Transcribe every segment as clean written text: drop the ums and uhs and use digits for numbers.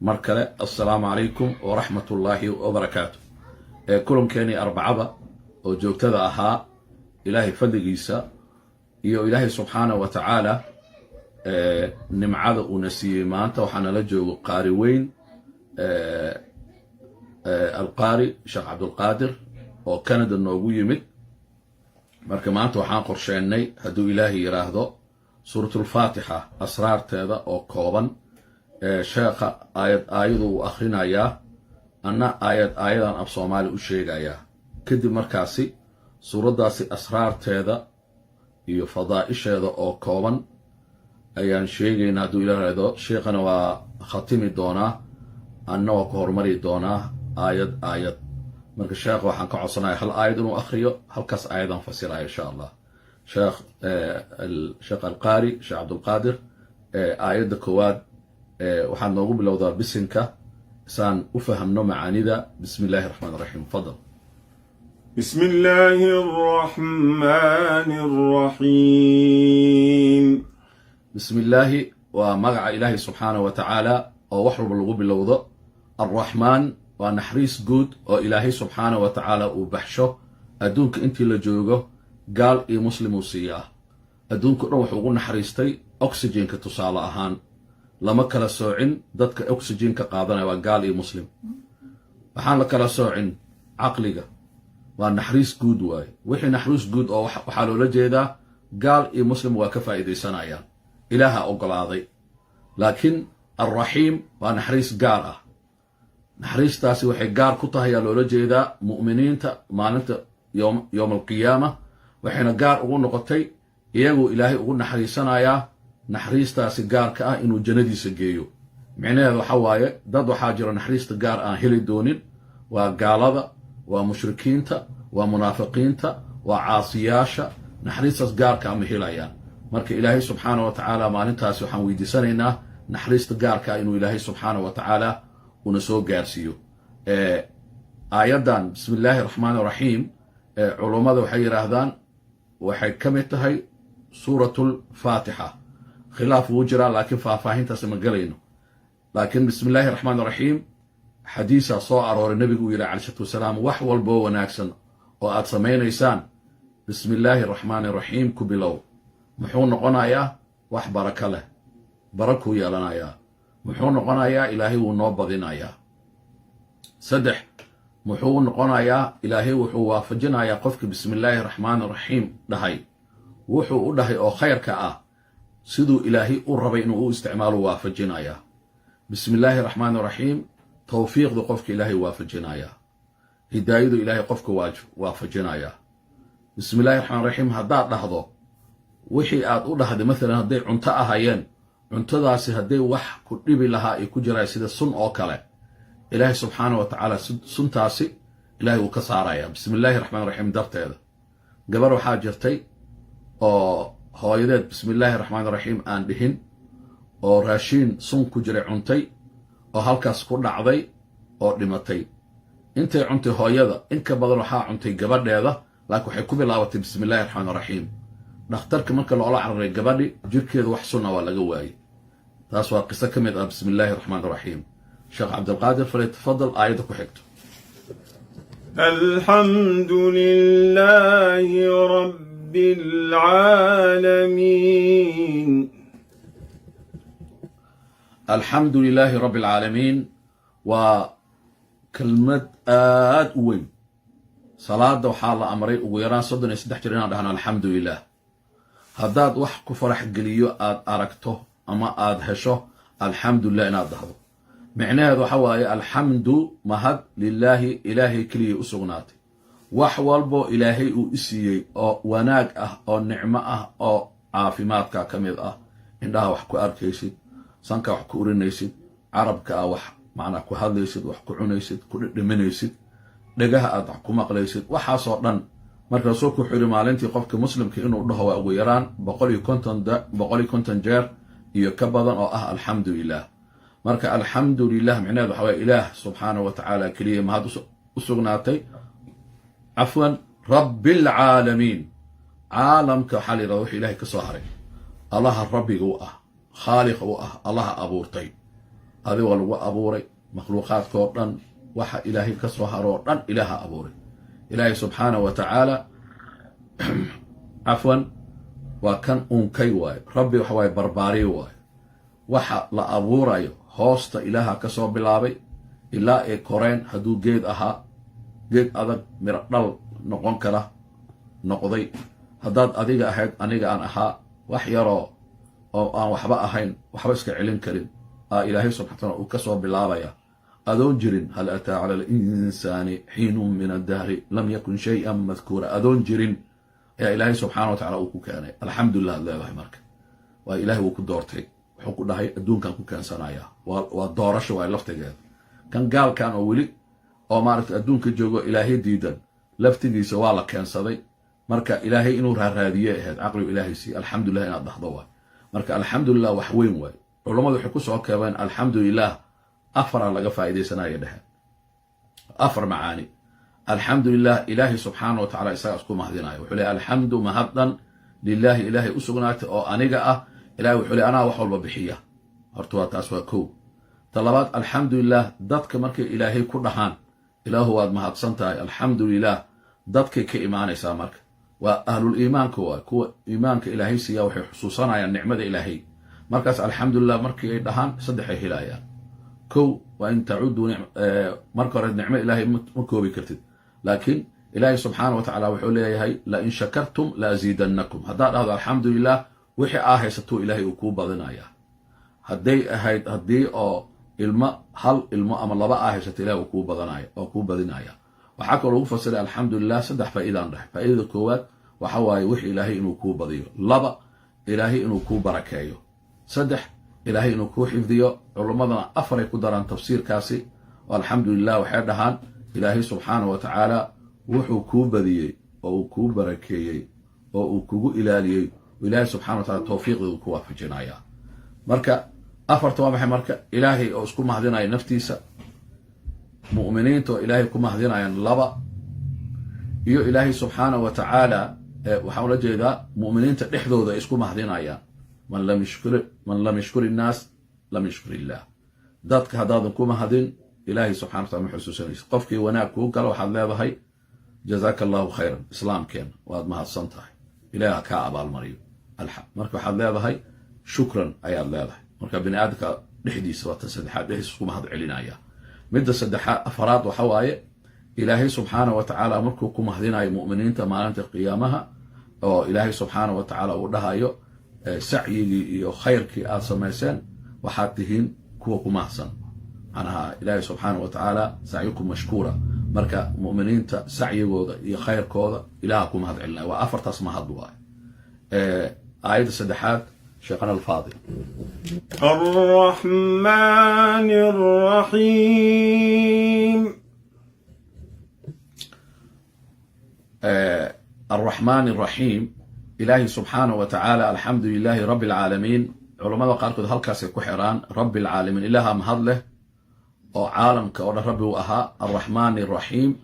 Mar kale, assalaamu calaykum waraxmat ullaahi wabarakaatu. Kulankeenii Arbacada oo joogtada ahaa, Ilaahay fadligiisa iyo Ilaahay subxaana wa tacaala nimcada uuna siiyey, maanta waxaa nala joogo qaari weyn, Alqaari Sheekh Cabdulqaadir oo Canada noogu yimid. Marka maanta waxaan qorsheennay, hadduu Ilaahay yidhaahdo, Suuratulfaatixa asraarteeda oo kooban. Sheekha aayad aayadu uu akhrinayaa, anna aayad aayadan af Soomaali u sheegayaa. Kadib markaasi suuraddaasi asraarteeda iyo fadaa'isheeda oo kooban ayaan sheegaynaa, hadduu Ilaah yidhaahdo. Sheekhana waa khatimi doonaa, anna waa ku horumari doonaa aayad aayad. Marka sheekh waxaan ka codsanaya hal aayad inuu akhriyo, halkaas aayadaan fasiraya, insha Allah. Sheekh Alqaari Sheekh Cabdulqaadir, aayadda koowaad waxaad noogu bilowdaa bisinka, saan u fahamno macaanida. Bismi illahi raxmaan raxiim, fadal. بسم الله الرحمن الرحيم. Bismi illaahi waa magaca Ilaahay subxaanah wa tacaala oo wax walba lagu bilowdo. Alraxmaan waa naxariis guud oo Ilaahay subxaanah wa tacaala uu baxsho adduunka intii la joogo, gaal iyo muslim uu siiyaa. Adduunka o dhan wuxuu ugu naxariistay oxygenka. Tusaale ahaan, lama kala soocin dadka oxygenka qaadanaya, waa gaal iyo muslim. Waxaan la kala soocin caqliga, waa naxariis guud waaye. Wixii naxariis guud oo waxaa loola jeedaa gaal iyo muslim waa ka faa'iidaysanayaan, Ilaaha ogolaaday. Laakiin Alraxiim waa naxariis gaar ah. Naxariistaasi waxay gaar ku tahay, aa loola jeedaa, mu'miniinta maalinta yowm alqiyaama. Waxayna gaar ugu noqotay iyaguu Ilaahay ugu naxariisanayaa naxariistaasi gaarka ah inuu jannadiisa geeyo. Micnaheedu waxa waaye, dad waxaa jiro naxariista gaar aan heli doonin: waa gaalada, waa mushrikiinta, waa munaafiqiinta, waa caasiyaasha. Naxariistaas gaarka ma helayaan. Marka Ilaahay subxaana wa tacaala maalintaasi waxaan weydiisanaynaa naxariista gaarka inuu Ilaahay subxaana wa tacaala una soo gaarsiiyo. Aayaddan bismi illaahi raxmaan raxiim, culummada waxay yidhaahdaan waxay ka mid tahay Suuratulfaatixa. Khilaaf wuu jiraa, laakiin faahfaahintaasi ma gelayno. Laakiin bismi illaahi raxmaan raxiim, xadiisaa soo arooray, nebigu uu yidhi calai salatu wasalaam: "Wax walboo wanaagsan oo aad samaynaysaan, bismi illaahi raxmaani raxiim ku bilow." Muxuu noqonayaa? Wax barako leh, barakuu yeelanayaa. Muxuu noqonayaa? Ilaahay wuu noo badinayaa. Saddex, muxuu noqonayaa? Ilaahay wuxuu waafajinayaa qofka bismi illaahi raxmaani raxiim dhahay, wuxuu u dhahay oo khayrka ah siduu Ilaahay u rabay inuu u isticmaalo waafajinayaa. Bismi illaahi raxmaani raxiim, towfiiqdu qofka Ilaahay waafajinayaa, hidaayadu Ilaahay qofka waafajinayaa. Bismi illahi raxmaan raxiim haddaad dhahdo, wixii aad u dhahday, maalan hadday cunto ahayeen, cuntadaasi hadday wax ku dhibi lahaa ay ku jiraan sida sun oo kale, Ilaahay subxaana wa tacaala suntaasi Ilaahay wuu ka saarayaa bismi illaahi raxmaan raxiim darteeda. Gabar waxaa jirtay oo hooyadeed bismi illaahi raxmaan raxiim aan dhihin, oo raashiin sun ku jiray cuntay, oo halkaas ku dhacday oo dhimatay. Intay cuntay hooyada in ka badan waxaa cuntay gabadheeda, laakiin waxay ku bilaabatay bismi illahi raxmaan raxiim. Dhakhtarka marka loola cararay gabadhi, jirkeeda wax sunna waa laga waayey. Taas waa qiso ka mid ah bismi illaahi raxmaan raxiim. Sheekh Cabdilqaadir, falyatafadal, aayadda ku xigto. الحمد لله رب العالمين. Alxamdu lilaahi rabbi alcaalamiin waa kelmad aad u weyn. Salaada waxaa la amray ugu yaraan 33 jir inaan dhahno alxamdu lilah. Haddaad wax ku farax geliyo aad aragto ama aad hesho, alxamdulilah inaad dhahdo. Micnaheedu waxa waaye, alxamdu mahad, lilaahi Ilaahay keliyay u sugnaatay. Wax walboo Ilaahay uu i siiyey oo wanaag ah oo nicmo ah oo caafimaadka ka mid ah, indhaha wax ku arkaysid, sanka wax ku urinaysid, carabka ah wax macnaa ku hadlaysid, wax ku cunaysid, ku dhidhiminaysid, dhegaha aad wax ku maqlaysid, waxaasoo dhan. Marka Rasuulku wuxuu yidhi, maalintii qofka muslimka inuu dhaho waa ugu yaraan 150 jeer iyo ka badan oo ah alxamdu lilah. Marka alxamdu lilah micnaheed waxa waye, Ilaah subxaanahu wa tacaala keliya mahad u sugnaatay. Cafwan, rabbilcaalamiin, caalamka waxaa la yidhahda wuxuu Ilahay ka soo haray, Allaha rabbiga u ah, khaaliqa u ah, Allaha abuurtay. Adi waa lagu abuuray. Makhluuqaadkoo dhan, waxa Ilaahay ka soo haroo dhan, Ilaaha abuuray. Ilaahay subxaanahu wa tacaala, cafwan, waa kan unkay waayo. Rabbi waxa waaye barbaariyo waayo. Waxa la abuurayo hoosta Ilaaha ka soo bilaabay ilaa ay koreen. Hadduu geed ahaa, geed adag, miro dhal noqon kara noqday. Haddaad adiga ahayd, aniga aan ahaa, wax yaroo oo aan waxba ahayn, waxba iska celin karin aa Ilaahay subxana taala uu ka soo bilaabaya adoon jirin. هل أتى على الإنسان حين من الدهر لم يكن شيئا مذكورا. Adoon jirin ayaa Ilaahay subxaana wa tacala uu ku keenay. Alxamdulilah ad leedahay. Marka waa Ilaahay wuu ku doortay, wuxuu ku dhahay adduunkan ku keensanaya. Waa doorasho waay laftigeeda. Kan gaalkan oo weli oo maaragtay adduunka joogo, Ilaahay diidan, laftigiisa waa la keensaday. Marka Ilaahay inuu raaraadiye ahayd, caqligu Ilaahay siiye. Alxamdulilah inaad dhahdo waay. Marka alxamdulilah wax weyn waay. Culammadu waxay ku soo keebeen alxamdulilah afaraa laga faa'iidaysanaya dheheen, afar macaani. Alxamdulilah, Ilaahay subxaana wa tacala isagaa isku mahdinayo. Wuxuu leey alxamdu mahaddan لله, Ilaahay u sugnaatay oo aniga ah. Ilahay wuxuu ley anaa wax walba bixiya. Horta waa taas, waa kow. Ta labaad, alxamdulilah, dadka markay Ilaahay ku dhahaan "Ilaahu waad mahadsan tahay", alxamdulilah dadkay ka imaanaysaa. Marka waa ahlul iimaanka, waay kuwa iimaanka Ilaahay siiyaa, waxay xusuusanayaan nicmada Ilaahay. Markaas alxamdulilah markii ay dhahaan, saddexay helayaan. Kow, وإن تعدوا, marka hore nicmo Ilaahay ma koobi kartid, laakiin Ilaahay subxaana wa tacaala wuxuu leeyahay لئن شكرتم لأزيدنكم. Haddaad dhahdo alxamdulilah, wixii aa haysatuu Ilaahay uu kuu badinayaa. Hadday ahayd, haddii oo ilmo, hal ilmo ama laba aa haysato, Ilahay uu kuu badanaya oo kuu badinaya. Waxaa kaloo lagu fasiray alxamdulilah saddex faa'iidaan dhahay. Faa'iidada koowaad waxa waaye wixii Ilaahay inuu kuu badiyo. Laba, Ilaahay inuu kuu barakeeyo. Saddex, Ilaahay inuu kuu xifdiyo. Culummadana afaray ku daraan tafsiirkaasi oo alxamdulilah waxay dhahaan Ilaahay subxaana wa tacaala wuxuu kuu badiyey oo uu kuu barakeeyey oo uu kugu ilaaliyey. Ilaahay subxana wa tacala tawfiiqdii uu ku waafajinaya. Marka afarta waa maxay? Marka Ilaahay oo isku mahdinaya naftiisa, mu'miniinta oo Ilaahay ku mahdinayaan laba, iyo Ilaahay subxaana wa tacaala, waxaan ula jeedaa mu'miniinta dhexdooda ay isku mahdinayaan. من لم يشكر الناس لم يشكر الله. Dadka haddaadan ku mahadin, Ilaahay subxana wa tacala ma xusuusanaysa. Qofkii wanaag kuu galo waxaad leedahay جزاك الله خيرا. Islaamkeena waad mahadsan tahay, Ilaah ha kaa abaalmariyo. Marka waxaad leedahay shukran ayaad leedahay. Marka bini aadamka dhexdiisa waa tan saddexaad, dhexdiisa isku mahad celinaya. Midda saddexaad, afaraad, waxa waaye Ilaahay subxaana wa tacaala markuu ku mahdinayo mu'miniinta maalinta qiyaamaha, oo Ilaahay subxaana wa tacaala uu dhahayo sacyigii iyo khayrkii aad samayseen waxaad tihiin kuwa ku mahadsan. Macnaha Ilaahay subxaana wa tacaala سعيكم مشكورا. Marka mu'miniinta sacyigooda iyo khayrkooda Ilaha ku mahad celinaya. Waa afartaas mahad waay. Aayadda saddexaad, sheekhana alfaadil. الرحمن الرحيم. الرحمن الرحيم. Ilaahi subxaana wa tacaala الحمد لله رب العالمين. Culammada qaarkood halkaasay ku xiraan. رب العالمين, Ilaaha mahad leh oo caalamka oo dhan Rabbi u ahaa. الرحمن الرحيم,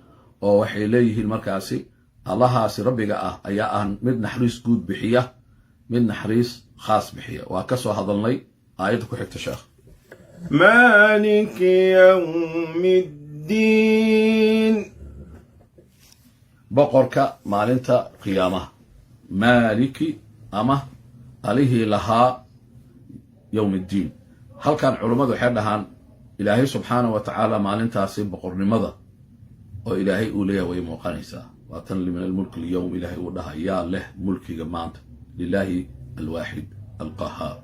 oo waxay leeyihiin markaasi Allahaasi Rabbiga ah ayaa ah mid naxariis guud bixiya, mid naxariis khaas bixiya. Waa ka soo hadalnay. Aayadda ku xigta, sheekh. مالك يوم الدين. Boqorka maalinta qiyaamaha, مالك ama alihii lahaa يوم الدين. Halkan culummadu waxay dhahaan Ilaahay subxaana wa tacaala maalintaasi boqornimada oo Ilaahay uu leeyahay way muuqanaysaa. Waa tan لمن الملك اليوم Ilaahay uu dhaha, yaa leh mulkiga maanta? لله الواحد القهار.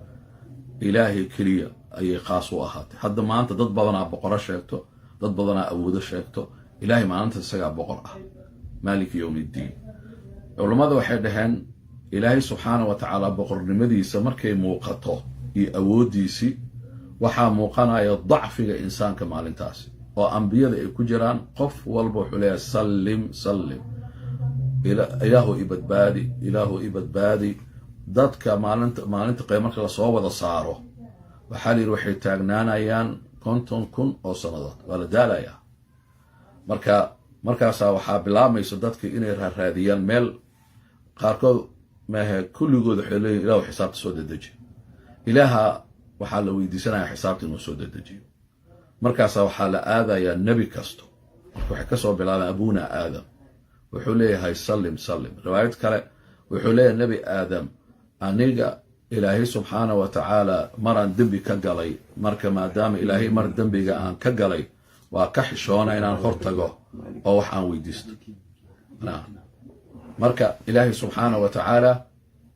Ilaahay keliya ayay khaas u ahaatay. Hadda maanta dad badanaa boqoro sheegto, dad badanaa awoodo sheegto. Ilaahay maalinta isagaa boqor ah, مالك يوم الدين. Culummada waxay dhaheen Ilaahay subxaana wa tacaala boqornimadiisa markay muuqato iyo awooddiisii, waxaa muuqanaya dacfiga insaanka maalintaasi oo ambiyada ay ku jiraan. Qof walba wuxuu leeyahay سلم سلم, Ilaahu i badbaadi, Ilaahu i badbaadi. Dadka maalinta qeyb marka lasoo wada saaro, waxaa la yidhi waxay taagnaanayaan 50,000 oo sannadood. Waa la daalayaa. Marka markaasaa waxaa bilaabmaysa dadka inay raaraadiyaan meel. Qaarkood maahe, kulligood waxay leeyihin: "Ilahu xisaabta soo dedeji." Ilaaha waxaa Waxaa la weydiisanaya xisaabta inuu soo dedejiyo. Markaasaa waxaa la aadayaa nebi kasto. Marka waxay kasoo bilaabeen abuna Aadam. Wuxuu leeyahay: "Sallim, sallim." Riwaayad kale wuxuu leeyahay Nebi Aadam: "Aniga Ilaahay subxaana wa tacaala maraan dembi ka galay. Marka maadaama Ilaahay mar dembiga aan ka galay, waa ka xishoona inaan hor tago oo wax aan weydiisto." Marka Ilaahay subxaana wa tacaala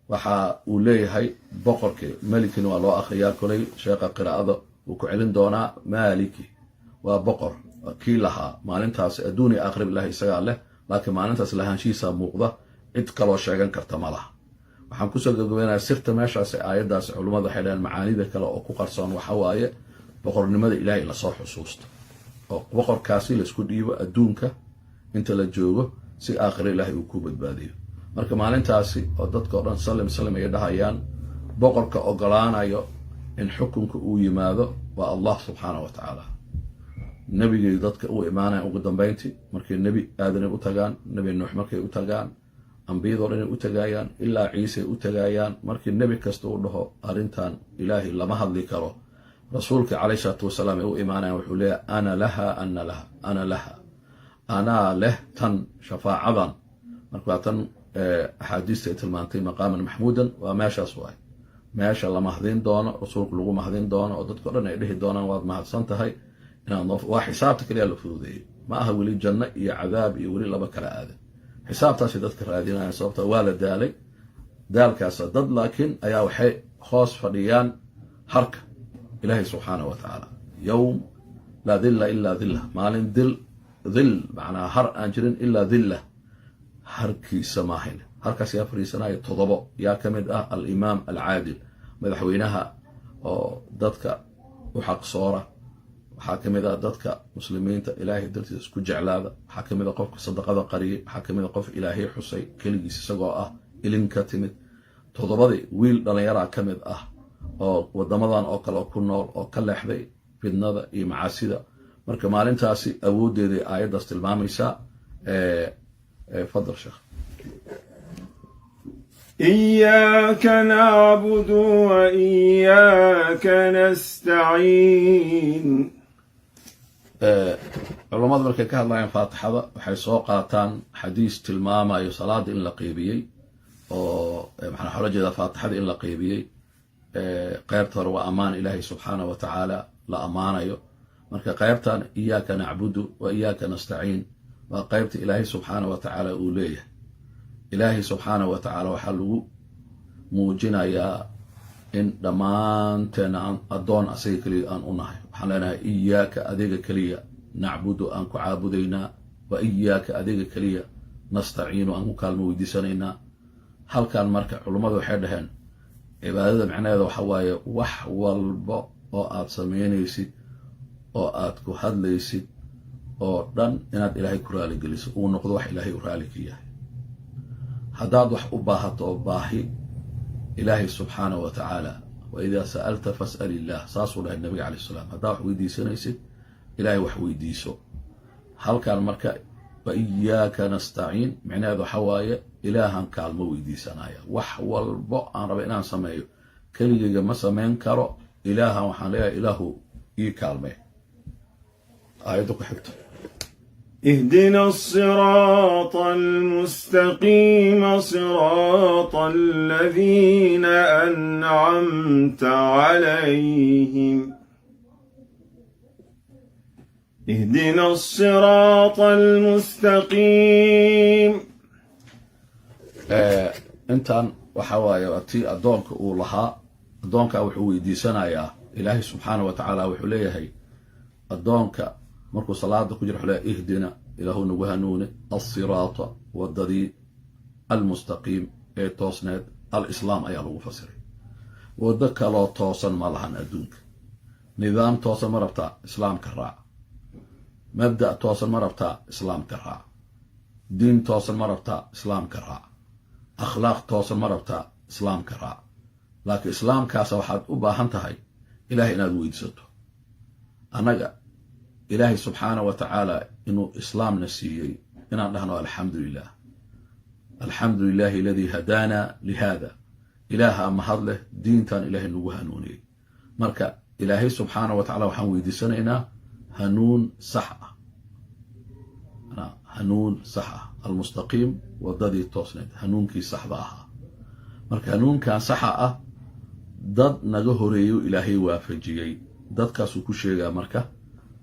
waxa uu leeyahay boqorkii, melikina waa loo akhriyaa. Kolay sheekha qiraa'ada wuu ku celin doonaa. Maaliki waa boqor kii lahaa maalintaas. Adduun iyo aakhirib Ilahay isagaa leh, laakiin maalintaas lahaanshihiisa muuqda, cid kaloo sheegan karta ma laha. Waxaan kusoo gabgabaynayaa sirta meeshaasi aayaddaasi. Culummada waxay dhaheen macaanida kale oo ku qarsoon waxa waaye boqornimada Ilahay in lasoo xusuusto oo boqorkaasi laisku dhiibo adduunka inta la joogo, si aakhiro Ilaahay uu ku badbaadiyo. Marka maalintaasi oo dadka o dhan "sallim, sallim" ay dhahayaan, boqorka ogolaanayo in xukunka uu yimaado waa Allah subxaana wa tacaala. Nebigay dadka u imaanaya ugu dambayntii, markay Nebi Aadanay u tagaan, Nebi Nuux markay u tagaan, ambiyadoo dhan ay u tagaayaan, ilaa Ciisay u tagaayaan. Markii nebi kasta uu dhaho arrintan Ilaahay lama hadli karo, Rasuulka calayh isalaatu wasalaam ay u imaanayaan. Wuxuu leeyahay: "Ana laha, ana laha, ana laha, anaa leh tan shafaacadan." Marka waa tan axaadiista ay tilmaantay maqaaman maxmuudan. Waa meeshaas waay meesha la mahdin doono, Rasuulku lagu mahdin doono, oo dadka o dhan ay dhihi doonaan: "Waad mahadsan tahay inaad noo." Waa xisaabta kaliya la fududeeyey, ma aha weli janno iyo cadaab iyo weli laba kala aadan. Xisaabtaasay dadka raadinayaan, sababta waa la daalay daalkaasa dad, laakiin ayaa waxay hoos fadhiyaan harka Ilaahay subxaana wa tacaala. Yowm laa dilla ilaa dillah, maalin dil dil macnaa har aan jirin ilaa dilla, harkiisa maahayn. Harkaas yaa fariisanaya? Todobo yaa ka mid ah: alimaam alcaadil, madaxweynaha oo dadka u xaqsoora. Waxaa ka mid ah dadka muslimiinta Ilaahay dartiisa isku jeclaada. Waxaa ka mid ah qofka sadaqada qariyay. Waxaa ka mid ah qof Ilaahay xusay keligiis isagoo ah, ilin ka timid. Toddobadii wiil dhallinyaraa ka mid ah oo wadamadan oo kale ku nool oo ka leexday fidnada iyo macaasida. Marka maalintaasi awooddeeday aayaddaas tilmaamaysaa. Fadal, sheekh. إياك نعبد وإياك نستعين. Culammadu markay ka hadlayaan Faatixada waxay soo qaataan xadiis tilmaamayo salaada in la qeybiyey, oo maxaan xoola jeedaa Faatixada in la qeybiyey. Qeybta hore waa ammaan Ilaahay subxaana wa tacaala la ammaanayo. Marka qeybtan "iyaaka nacbudu wa iyaaka nastaciin" waa qeybta Ilaahay subxaana wa tacaala uu leeyahay. Ilaahay subxaana wa tacaala waxaa lagu muujinayaa in dhammaanteena aan addoon asaga keliya aan u nahay. Waxaan leenahay: iyaaka, adiga keliya, nacbudu, aan ku caabudaynaa, wa iyaaka, adiga keliya, nastaciinu, aan ku kaalmo weydiisanaynaa. Halkan marka culummadu waxay dhaheen cibaadada macnaheeda waxa waaye wax walba oo aad samaynaysid oo aad ku hadlaysid oo dhan inaad Ilaahay ku raaligeliso, uu noqdo wax Ilaahay u raali ka yahay. Haddaad wax u baahato oo baahi Ilaahay subxaana wa tacaala, "wa idaa sa'alta fas'al illaah", saasuu dhahay Nabiga calayh salaam. Haddaad wax weydiisanaysid, Ilaahay wax weydiiso. Halkan marka "wa iyaaka nastaciin" micnaheedu waxa waaye Ilaahan kaalmo weydiisanaya. Wax walbo aan raba inaan sameeyo keligeyga ma samayn karo. Ilaahan waxaan leeyahay: "Ilaahu, ii kaalmee." Aayadda ku xigto. اهدنا الصراط المستقيم، صراط الذين أنعمت عليهم. اهدنا الصراط المستقيم. Intan waxa waaye waa tii addoonka uu lahaa. Addoonka wuxuu weydiisanayaa Ilaahay subxaana wa tacaala. Wuxuu leeyahay addoonka markuu salaada ku jiro, wuxuu leeyahay: "Ihdina", Ilaahu nagu hanuune, alsiraata, wadadii, almustaqiim, ee toosneed. Alislaam ayaa lagu fasiray. Waddo kaloo toosan ma lahan adduunka. Nidaam toosan ma rabtaa? Islaamka raac. Mabda' toosan ma rabtaa? Islaamka raac. Diin toosan ma rabtaa? Islaamka raac. Akhlaaq toosan ma rabtaa? Islaamka raac. Laakiin islaamkaasa waxaad u baahan tahay Ilahay inaad weydiisato. Annaga Ilaahay subxaana wa tacaala inuu islaamna siiyey inaan dhahno alxamdu lilah, alxamdu lilahi aladii hadaana lihada. Ilaaha mahad leh diintan Ilaahay nagu hanuuniyey. Marka Ilaahay subxaana wa tacala waxaan weydiisanaynaa hanuun sax ah, hanuun sax ah, almustaqiim, wadadii toosneed, hanuunkii saxda ahaa. Marka hanuunkan saxa ah dad naga horeeyo Ilaahay waafajiyey, dadkaasuu ku sheegaa. Marka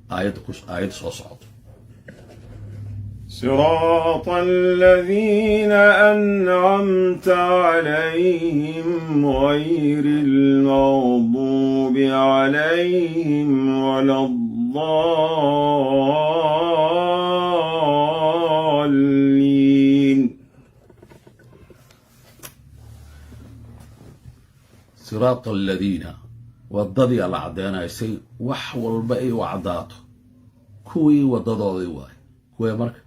aayadda aayad soo socoto. صراط الذين أنعمت عليهم غير المغضوب عليهم ولا الضالين. صراط الذين, wadadii la caddeynaya say wax walba ay u caddaato, kuwii waddadoodii waayo. Kuwee marka?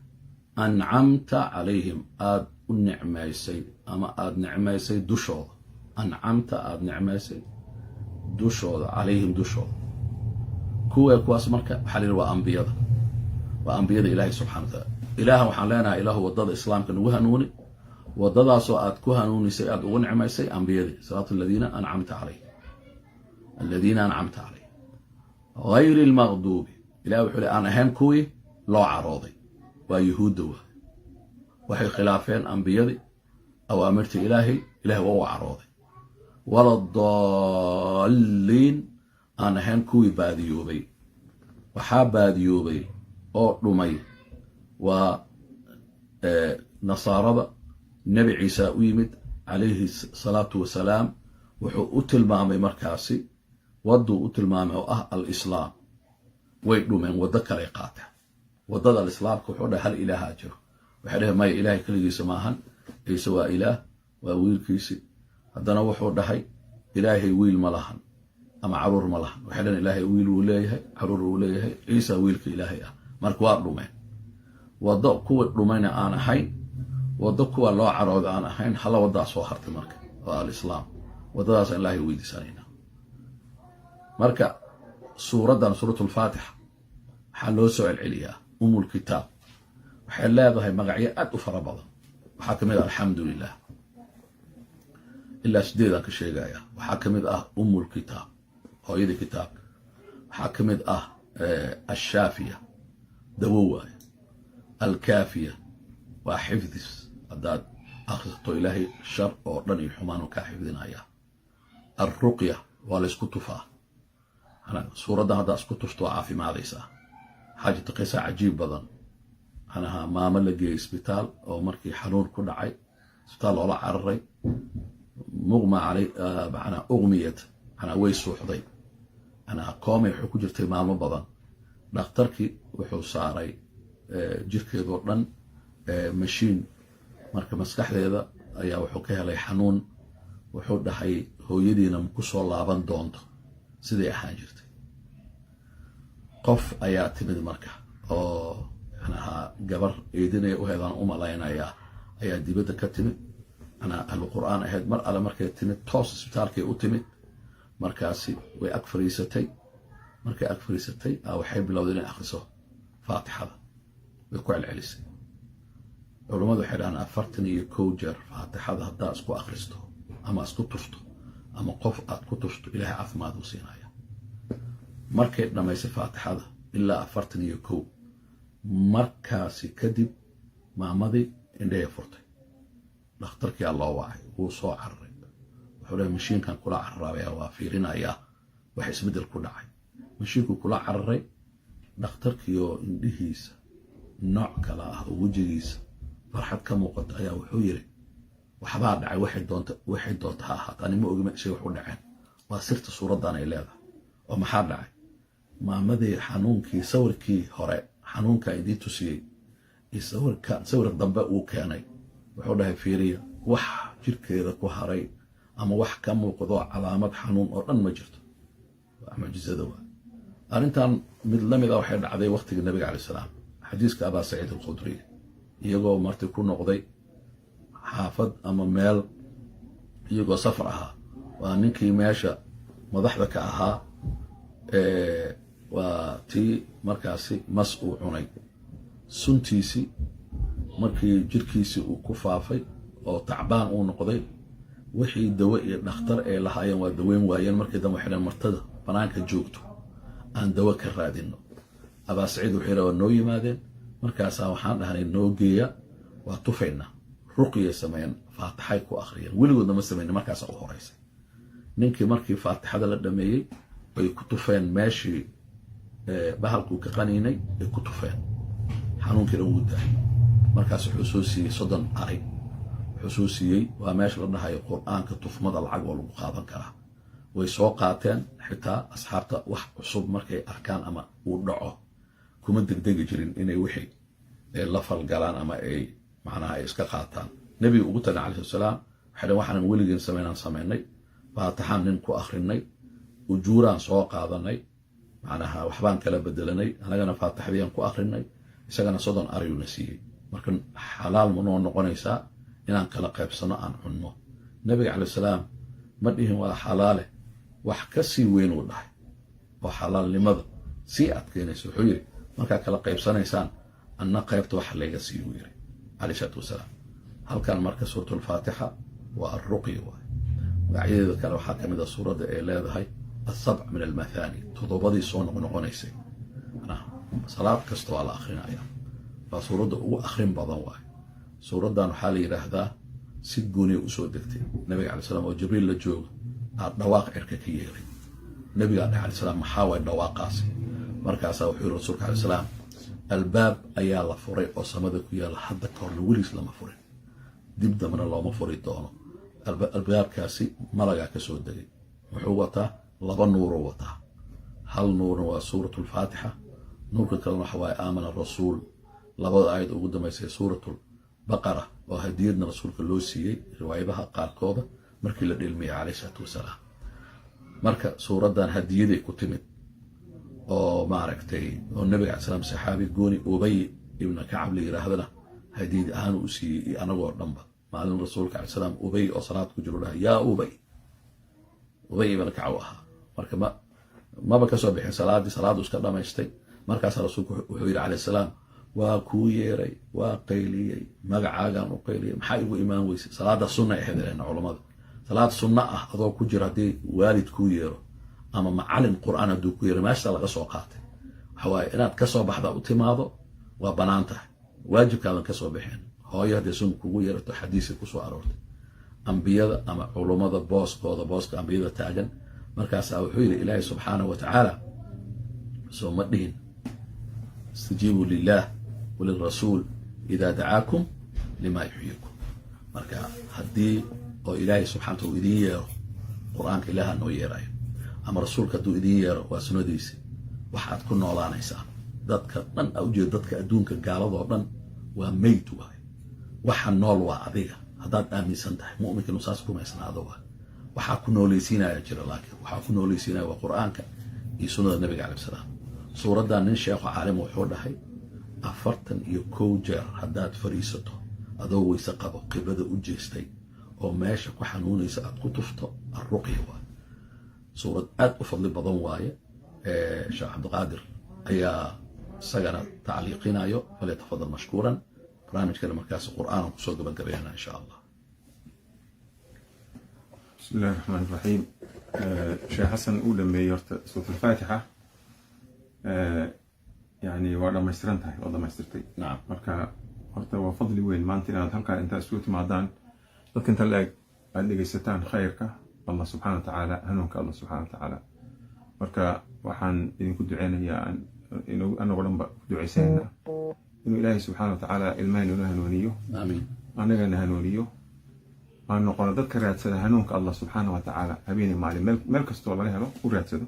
أنعمت عليهم, aada u nicmaysay ama aada nicmaysay dushooda. أنعمت, aada nicmaysay dushooda, عليهم, dushooda. Kuwee kuwaas? Marka waxaa la yidhi waa ambiyada, waa ambiyada Ilaahay subxana wa taala. Ilaaha waxaan leenahay, Ilaahu waddada Islaamka nagu hanuuni, waddadaasoo aad ku hanuunisay, aada ugu nicmaysay ambiyadii. صراط الذين أنعمت عليهم, الذين أنعمت عليهم غير المغضوب, Ilahi wuxuu le, aan ahayn kuwii loo carooday. Waa Yuhuudda. Waa waxay khilaafeen ambiyadii, awaamirta Ilaahay, Ilahay waa u carooday. ولا الضالين, aan ahayn kuwii baadiyoobay. Waxaa baadiyoobay oo dhumay waa Nasaarada. Nebi Ciisa u yimid calayhi salaatu wasalaam, wuxuu u tilmaamay markaasi wadduu u tilmaamay oo ah alislaam. Way dhumeen, waddo kaley qaateen. Waddada alislaamka wuxuu dhahay hal ilaaha jiro. Waxay dhaheen maya, Ilaahay keligiisa maahan, Ciise waa Ilaah, waa wiilkiisi. Haddana wuxuu dhahay Ilaahay wiil ma lahan ama caruur ma lahan. Waxay dhaheen Ilaahay wiil wuu leeyahay, caruur wuu leeyahay, Ciisa wiilka Ilaahay ah. Marka waa dhumeen. Waddo kuwa dhumayna aan ahayn, waddo kuwa loo carooda aan ahayn, hala waddaa soo hartay marka, waa alislaam. Waddadaasaan Ilaahay weydiisanaynaa. Marka suuraddan Suurat Ulfaatixa waxaa loo soo celceliyaa أم الكتاب. Waxay leedahay magacyo aad u fara badan. Waxaa ka mid ah alxamdu lilah, ilaa sideedaan ka sheegaya. Waxaa ka mid ah أم الكتاب, hooyadii kitaabka. Waxaa ka mid ah الشافية, dawo waaye. الكافية waa xifdis, haddaad akhrisato Ilaahay shar oo dhan iyo xumaanu kaa xifdinaya. الرقية waa laysku tufaa, suuraddan haddaad isku tufto waa caafimaadaysaa. Waxaa jirta qisa cajiib badan, manaha maamo la geeyey isbitaal oo markii xanuun ku dhacay isbitaal loola cararay, مغمى علي, manaa أغميت, manaa way suuxday, manaa koomay wuxuu ku jirtay maalmo badan. Dhakhtarkii wuxuu saaray jirkeedoo dhan mashiin. Marka maskaxdeeda ayaa wuxuu ka helay xanuun. Wuxuu dhahay hooyadiina ma ku soo laaban doonto siday ahaan jirtay. Qof ayaa timid marka oo manaha gabar eedinaya uheedaan u malaynayaa ayaa dibadda ka timid, manaa ahlu Qur'aan ahayd. Mar alle markay timid, toos isbitaalkay u timid. Markaasi way ag fariisatay. Markay ag fariisatay waxay bilowday inay akhriso Faatixada, way ku celcelisay. Culummadu waxay dhahaan 41 jeer Faatixada haddaa isku akhristo ama isku tufto ama qof aad ku tufto, Ilahay caafimaad uu siinaya. Markay dhammaysay Faatixada ilaa 41, markaasi kadib maamadii indhahay furtay. Dhakhtarkiyaa loo wacay, wuu soo cararay. Wuxuu lehay mashiinkan kula cararaabaya, waa fiirinayaa wax isbeddel ku dhacay. Mashiinkuu kula cararay. Dhakhtarkiioo indhihiisa nooc kale ah oo wejigiisa farxad ka muuqata ayaa wuxuu yiri, waxbaa dhacay, waxay doonta ha ahaata, ani ma ogi shay wax u dhaceen. Waa sirta suuraddan ay leedahay. Oo maxaa dhacay? Maamadii xanuunkii, sawirkii hore xanuunka idiin tusiyey iyo sawirka sawir dambe uu keenay. Wuxuu dhahay, fiiriya, wax jirkeeda ku haray ama wax ka muuqdo calaamad xanuun oo dhan ma jirto. Waa mucjizada. Waa arrintan mid la mid a waxay dhacday waqtigii Nabiga calay salaam. Xadiiska Abaa Saciid Alkhudriy, iyagoo marti ku noqday xaafad ama meel, iyagoo safar ahaa, waa ninkii meesha madaxda ka ahaa, waa tii markaasi mas uu cunay. Suntiisii markii jirkiisii uu ku faafay oo tacbaan uu noqday, wixii dawo iyo dhakhtar ay lahaayeen waa daweyn waayeen. Markii dambe waxay dhaheen martada Banaanka joogto aan dawo ka raadino. Abaa Saciid wuxuu yidhi, waa noo yimaadeen, markaasaa waxaan dhahnay, noo geeya, waa tufaynaa. Ruqyay sameeyeen, faatixay ku akhriyeen. Weligoodna ma samaynin, markaasaa u horeysay. Ninkii markii faatixada la dhameeyey bay ku tufeen meeshii bahalkuu ka qaniinay ay ku tufeen, xanuunkiina wuu daayay. Markaas wuxuu soo siiyey 30 ari wuxuu soo siiyey. Waa meesha la dhahayo Qur-aanka tufmada lacag oo lagu qaadan karaa. Way soo qaateen. Xitaa asxaabta wax cusub markay arkaan ama uu dhaco, kuma degdegi jirin inay wixii la falgalaan ama ay macnaha ay iska qaataan. Nebiga ugu tagay calayhi salaam, waxay dhaheen, waxaanan weligeen samaynaan samaynay, faatixaan nin ku akhrinay, ujuuraan soo qaadanay, macnaha waxbaan kala bedelanay, anagana faatixadiyaan ku akhrinay, isagana 30 ariyuuna siiyey. Marka xalaal ma noo noqonaysaa inaan kala qaybsano, aan cunno? Nebiga calayhi salaam ma dhihin waa xalaale. Wax ka sii weyn uu dhahay oo xalaalnimada sii adkeynaysa. Wuxuu yidhi, markaa kala qaybsanaysaan, anna qaybta wax layga siiyo, uu yidhi calayhi salaatu wasalaam. Halkan marka suuratulfaatixa waa alruqya waay. Magacyadeeda kale waxaa ka mid a suuradda ay leedahay السبع من المثاني, toddobadii soo noqnoqonaysay. Macnaha salaad kasta waa la akrinaya, waa suuradda ugu akrin badan waay. Suuraddan waxaa la yidhaahdaa si gooniya usoo degtay. Nabiga calay salam oo Jibriil la jooga aa dhawaaq cirka ka yeeray. Nabigaa dhahay calay salaam, maxaa waay dhawaaqaasi? Markaasaa wuxuu yiri rasuulka calay salaam, albaab ayaa la furay oo samada ku yaalla, hadda ka horna weligiis lama furin, dib dambena looma furi doono. Albaabkaasi malagaa ka soo degay, wuxuu wataa laba nuuruu wataa. Hal nuurna waa suuratu alfaatixa, nuurka kalena waxa waaye aamana rasuul, labada aayad ugu dambaysay suuratulbaqara, oo hadiyadna rasuulka loo siiyey riwaayadaha qaarkooda markii la dheelmiyey calayhi salaatu wasalaam. Marka suuraddan hadiyaday ku timid oo maaragtay oo nabiga calay salaam saxaabi gooni Ubay ibna Kacab la yiraahdana hadiyad ahaan u siiyey iyo anagoo dhanba. Maalin rasuulka calay salaam Ubay oo salaad ku jiro dhahay, yaa Ubay, Ubay ibna Kacab ahaa. Marka maba kasoo bixin salaadii, salaadu iska dhamaystay. Markaasaa rasuulku wuxuu yidhi calayh salaam, waa kuu yeeray, waa qayliyey, magacaagaan u qayliyey, maxaa igu imaan weysay? Salaada sunna ahayd lehna culammada. Salaad sunno ah adoo ku jira haddii waalid kuu yeero ama macalin Qur'aan hadduu ku yeero, meesha laga soo qaatay waxa waaye inaad kasoo baxda u timaado waa bannaan tahay, waajibkaadan kasoo bixin. Hooyo haddii sunna kugu yeerato, xadiisay kusoo aroortay, ambiyada ama culummada booskooda, booska ambiyada taagan. Markaasaa wuxuu yidhi ilaahay subxaanahu wa tacaala, soo ma dhihin, استجيبوا لله وللرسول إذا دعاكم لما يحييكم؟ Marka haddii oo ilaahay subxana wataala idiin yeero, Qur-aanka ilaaha noo yeerayo, ama rasuulka hadduu idiin yeero, waa sunnadiisi waxaad ku noolaanaysaa. Dadka dhan a ujeeda, dadka adduunka gaaladoo dhan waa meyd waay. Waxa nool waa adiga haddaad aaminsan tahay. Mu'minka inuu saas rumaysnaado waay. Waxaa ku noolaysiinaya jira, laakiin waxaa ku noolaysiinaya waa Qur-aanka iyo sunnada nabiga calayh salaam. Suuraddan nin sheekho caalim wuxuu dhahay, 41 jeer haddaad fadhiisato adoo weyse qabo, qiblada u jeestay, oo meesha ku xanuunaysa aad ku tufto, alruqya waay. Suurad aad u fadli badan waaye. Sheekh Cabdiqaadir ayaa isagana tacliiqinayo, فليتفضل مشكورا. Barnaamijkana markaas Qur'aanan kusoo gabagabeynaa insha Allah. بسم الله الرحمن الرحيم. Sheekh Xasan uu dhameeyey horta suurat alfaatixa, yani waa dhammaystiran tahay, waa dhammaystirtay. Marka horta waa fadli weyn maanta inaad halkaa intaa isugu timaadaan, dadka inta la eg aad dhegaysataan khayrka Allah subxaana wa tacaala, hanuunka Allah subxaana wa tacaala. Marka waxaan idinku duceynayaa, anagoo dhan ba ku ducaysanayna, inuu Ilaahay subxaana wa tacaala ilmahayna inoo hanuuniyo. Aamiin. Anagana hanuuniyo, aan noqono dadka raadsada hanuunka Allah subxaana wa tacaala habeenii maalin, meel kastoo laga helo u raadsado,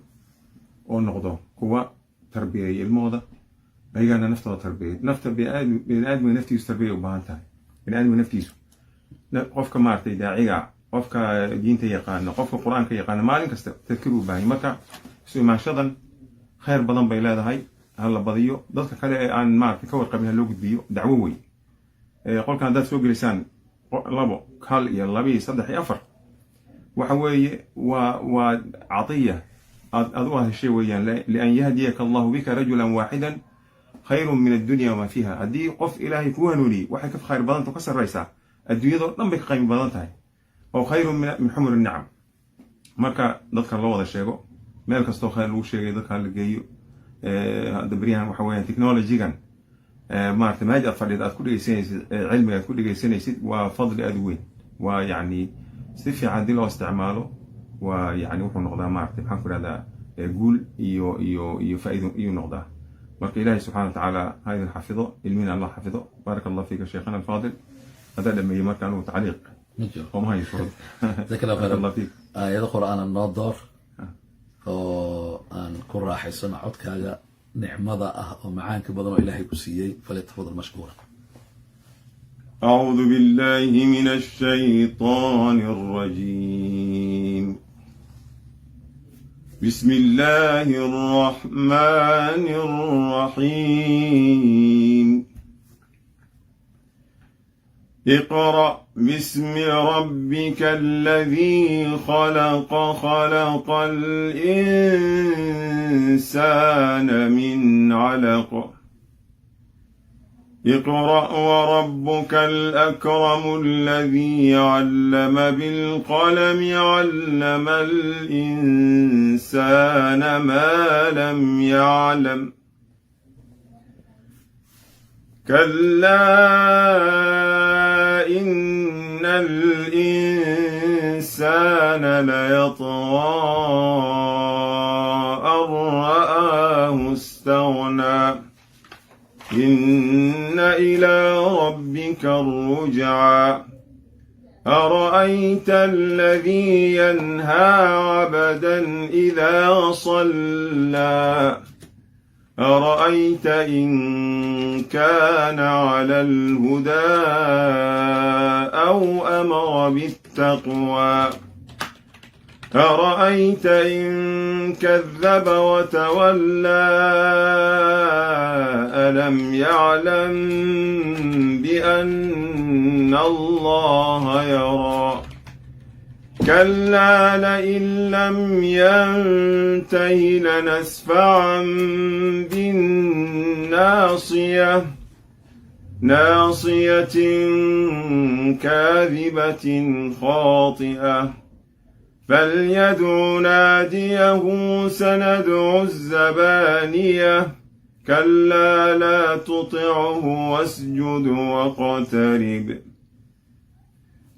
oo noqdo kuwa tarbiyeeya ilmahooda, ayagana naftooda tarbiyey. Nafta biniaadmiga naftiisu tarbiya u baahan tahay. Biniaadmiga naftiisu, qofka maaragtay daaciga, qofka diinta yaqaano, qofka Qur-aanka yaqaano, maalin kasta tadkir u baahan yahay. Marka isu imaanshadan khayr badan bay leedahay, ha la badiyo. Dadka kale ee aan maaragtay ka warqabin ha loo gudbiyo. Dacwo wey. Qolkan haddaad soo gelisaan labo, hal iyo laba iyo saddex iyo afar, waxa weeye waa catiya aad u heshay weeyaan. لأن يهديك الله بك رجلا واحدا خير من الدنيا وما فيها. Haddii qof Ilaahay kuu hanuuniyey, waxay ka khayr badanta, ka sarraysaa adduunyadoo dhan bay ka qaymi badan tahay, oo خير من حمر النعم. Marka dadka loo wada sheego. Meel kastoo khayr lagu sheegay dadka hala geeyo. Hadda beryahan waxa weeyaan technology-gan, maarata, meesha aad fadhida aad ku dhegeysanaysid cilmiga aad ku dhegeysanaysid, waa fadli aad u weyn. Waa yacni si fiican haddii loo isticmaalo, waa yani wuxuu noqdaa, maarata, maxaan ku rahdaa, guul iyo faa'iido iyuu noqdaa. Marka Ilaahay subxana wa tacaala ha idin xafido, ilmina Allah xafido. Baaraka Allah fiika, sheekhana alfaadil. Haddaa dhameeyey, marka anugu tacliiq Ma jiro. Ooma hayo furad. Jazaak Allah Baaraka khayran. Allah fiik. Aayado Qur'aana noo door oo aan ku raaxaysano codkaaga nicmada ah oo macaanka badan oo Ilaahay ku siiyey. فليتفضل مشكورا. أعوذ بالله من الشيطان الرجيم. بسم الله الرحمن الرحيم. اقرأ باسم ربك الذي خلق. خلق الإنسان من علق. اقرأ وربك الأكرم الذي علم بالقلم. علم الإنسان ما لم يعلم. كلا إن الإنسان ليطغى أن رآه استغنى. إن إلى ربك الرجعى. أرأيت الذي ينهى عبدا إذا صلى؟ أرأيت إن كان على الهدى أو أمر بالتقوى؟ أرأيت إن كذب وتولى؟ ألم يعلم بأن الله يرى؟ كلا لئن لم ينته لنسفعا بالناصية. ناصية كاذبة خاطئة. فليدع ناديه، سندع الزبانية. كلا لا تطعه واسجد واقترب.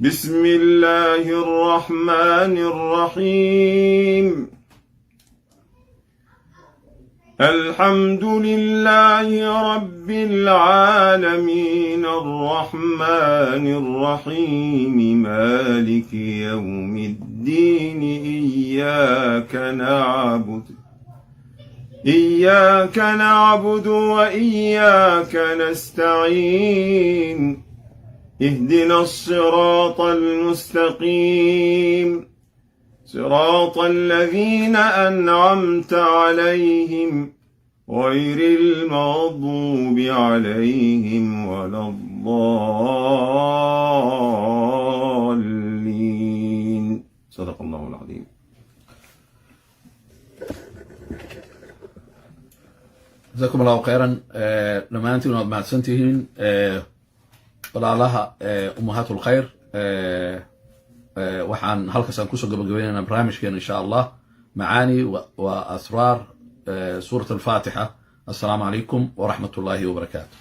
بسم الله الرحمن الرحيم. الحمد لله رب العالمين، الرحمن الرحيم، مالك يوم الدين. إياك نعبد وإياك نستعين. اهدنا الصراط المستقيم، صراط الذين أنعمت عليهم، غير المغضوب عليهم ولا الضالين. صدق الله العظيم. جزاكم الله خيرا. Dhammaantiin waad mahadsantihiin, walaalaha ummahaat lkhayr. Waxaan halkaasaan kusoo gabagabaynaynaa barnaamijkeena, insha Allah, macaani wa asraar suurat alfaatixa. Assalaamu calaykum waraxmat ullahi wabarakaatu.